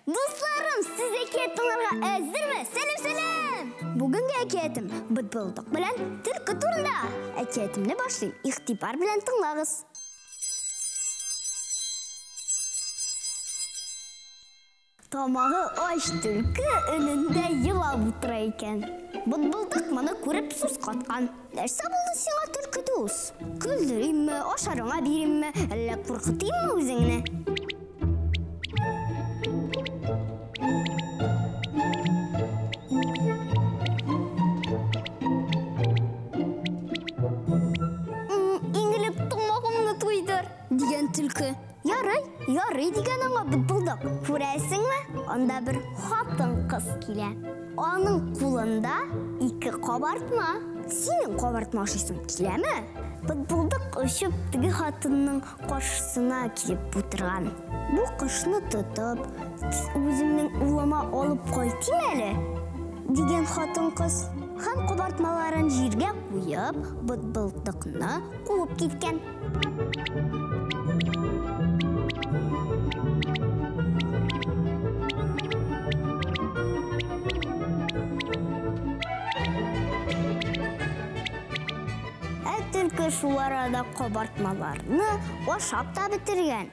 Дусларым, сез әкият тыңларга әзерме? Сәлам, сәлам! Бүгенге әкиятем Бытбылдык белән төлке турында. Әкиятемне башлыйм. Игътибар белән тыңлагыз. Тамагы ач төлке өнендә елап утыра икән. Бытбылдык моны күреп сүз каткан. Нәрсә булды сиңа, төлке дус? Көлдеримме, ашарыңа биримме, әллә куркытыйммы үзеңне? Иң элек тамагымны туйдыр, дигән төлке. Ярый, ярый, дигән аңа бытбылдык. Күрәсеңме, анда бер хатын-кыз килә. Аның кулында ике кабартма. Синең кабартма ашыйсың киләме? Бытбылдык очып теге хатынның каршысына килеп утырган. Бу кошны тотып, үземнең улыма алып кайтыйм әле, дигән хатын-кыз. Һәм кабартмаларын җиргә куеп, бытбылдыкны куып киткән. Ә төлке шул арада кабартмаларны ашап та бетергән.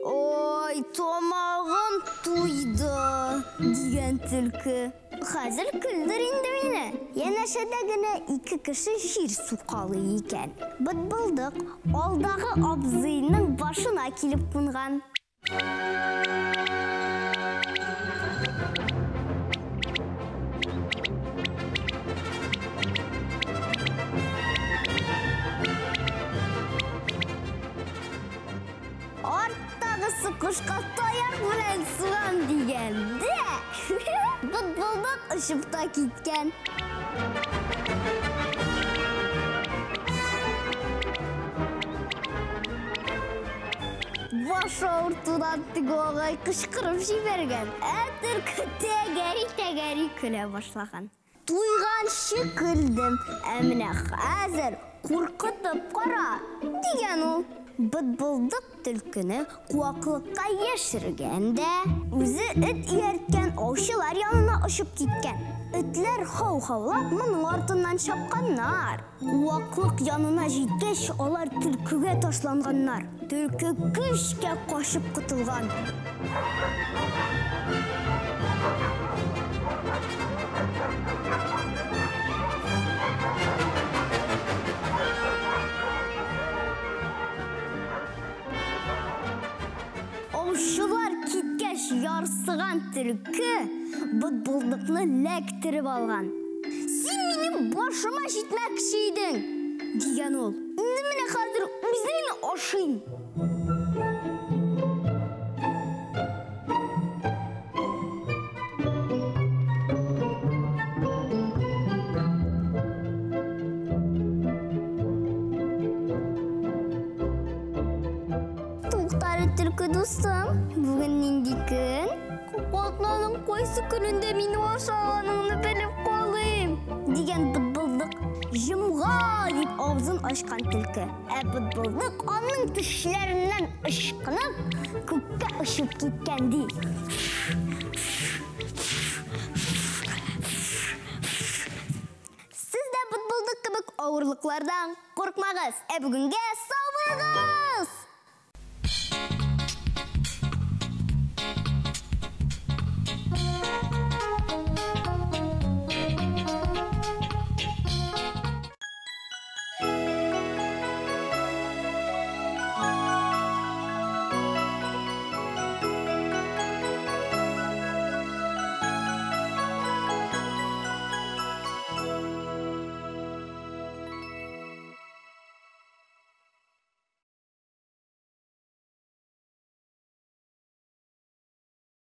Ой, тамагым туйды, дигән төлке. Хәзер көлдер инде мине. Янәшәдә генә ике кеше җир сукалый икән. Бытбылдык алдагы абзыйның башына килеп кунган. Арттагысы кошка таяк белән сугам дигәндә, бытбылдык очып та киткән. Баш авыртудан теге агай кычкырып җибәргән, ә төлке тәгәри-тәгәри көлә башлаган. Туйганчы көлдем, ә менә хәзер куркытып кара, дигән ул. Бытбылдык төлкене куаклыкка яшергән дә, үзе эт иярткән аучылар янына очып киткән. Этләр хау-хаулап моның артыннан чапканнар. Куаклык янына җиткәч, алар төлкегә ташланганнар. Төлке көчкә качып котылган. Аучылар киткәч, ярсыган төлке бытбылдыкны ләктереп алган. Син минем башыма җитмәкче идең, дигән ул. Инде менә хәзер үзеңне ашыйм. Туктале, төлке дустым, бүген нинди көн? Атнаның кайсы көнендә мине ашаганыңны белеп калыйм, дигән бытбылдык. Җомга дип авызын ачкан төлке. Ә бытбылдык аның тешләреннән ычкынып, күккә очып киткән ди. Сез дә бытбылдык кебек авырлыклардан куркмагыз. Ә бүгенгә сау булыгыз!